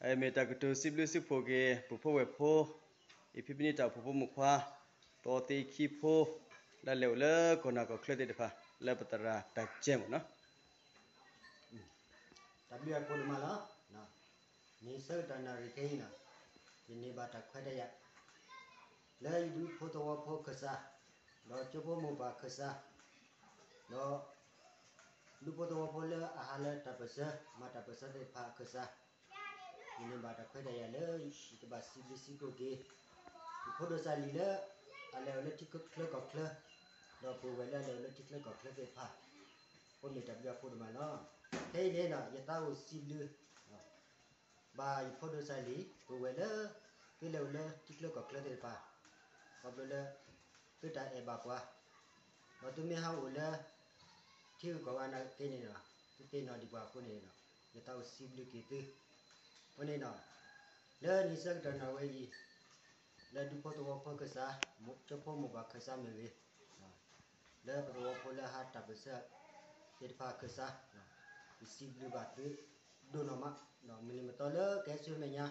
မ့ၢ်တၢ်ကတိၤစံးဘျုးစံးဖှိၣ်က့ၤ ပှၤဖိဝဲၢ်ဖိ, အံၤဖံဖံန့ၣ် တၢ်အိၣ်ဖှိၣ်ဖိမုၣ်ခွါ, ပသ့ခံဖိ, လၢအလဲၤအိၣ်လၢကီၢ်နၢ်ကီၢ်ချၢသ့ၣ်တဖၣ် လၢပသရၣ်တၢ်ကဲမ့ၢ်နီၤ. တၢ်ဘျုးအဖိဒိၣ်မးလီၤ. နံၤဆၢကတီၢ်နၣ်ရံၣ်ခဲအံၤနီၤ, ယန့ၢ်ဘၣ်တၢ်ခွဲးတၢ်ယာ် လၢယဒူဖိသဝီဖိခၢၣ်စး, ဒီးကၠိဖိမိၢ်ပၢ်ခၢၣ်စး, ဒီး ဒူဖိသဝီဖိလၢအဟးလၢတၢ်ပၢၢ်ဆၢ မၤတၢ်ပၢၢ်ဆၢသ့ၣ်တဖၣ်အခၢၣ်စး, ယန့ၢ်ဘၣ်တၢ်ခွဲးတၢ်ယာ်လၢ ယကဘၣ်စံးဘျုးစံးဖှိၣ်က့ၤ ယဖိဒိၣ်စၢ်လံၤလၢ အလဲၤအိၣ်လၢထံချၢကီၢ်ချၢ, ဒီးပဝဲၢ်လၢအလဲၤအိၣ်လၢထံချၢကီၢ်ချၢသ့ၣ်တဖၣ်, အဃိမ့ၢ်တၢ်ဘျုးအဖိဒိၣ်မးလီၤ. ခဲအံၤန့ၣ် ယသးအိၣ်စံးဘျုး ဘၣ်ယဖိဒိၣ်စၢ်လံၤ ပဝဲၢ်လၢ သုလဲၤအိၣ်လၢထံချၢကီၢ်ချၢသ့ၣ်တဖၣ်, ခီဖျိလၢ သုတၢ်အဲၣ်ဘၣ်ပှၤ, ဒီးသုမ့ၢ်ဟးအိၣ်လၢ ထံဂုၤကီၢ်ဂၤနာ်က့န့ၣ်ဒီး သုသ့ၣ်နီၣ်ဒံးပှၤအဃိန့ၣ်ဒီး ယသးအိၣ်စံးဘျုးက့ၤသု, အဃိန့ၣ်ဒီး လၢနံၤဆၢကတီၢ်နၣ်ရံၣ်ဝဲအံၤ လၢဒူဖိသဝီဖိခၢၣ်စး, ကၠိဖိမိၢ်ပၢ်ခၢၣ်စးမ့ၢ်ဂ့ၤ, လၢပသဝီဖိလၢအဟးတၢ်ပၢၢ်ဆၢ သ့ၣ်တဖၣ်အခၢၣ်စး, ယစံးဘျုးဘၣ်သု ဒိၣ်နီၢ်မး, ဒီးမုၢ်နံၤမုၢ်သီလၢကဟဲဆူမဲာ်ညါ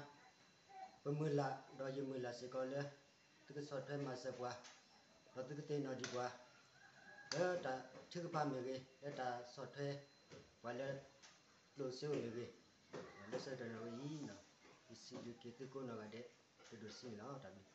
ပမုၢ်လၢ် ဒီးယမုၢ်လၢ်စ့ၢ်ကီးလၢ သုကဆီၣ်ထွဲမၤစၢၤပှၤ, ဒီးသုကသ့ၣ်နီၣ်ဒံးပှၤ, လၢတၢ်ထုကဖၣ်မ့ၢ်ဂ့ၤ, လၢတၢ်ဆီၣ်ထွဲပှၤလၢ ကျိၣ်စ့အိၣ်မ့ၢ်ဂ့ၤ, လၢဆၢကတီၢ်နၣ်ရံၣ်ဝဲအံၤ, ယစံးဘျုးက့ၤသုကိးနီၢ်ဂၤဒဲး တဒိၣ်ဆံးန့ၣ်လီၤ. တၢ်ဘျုး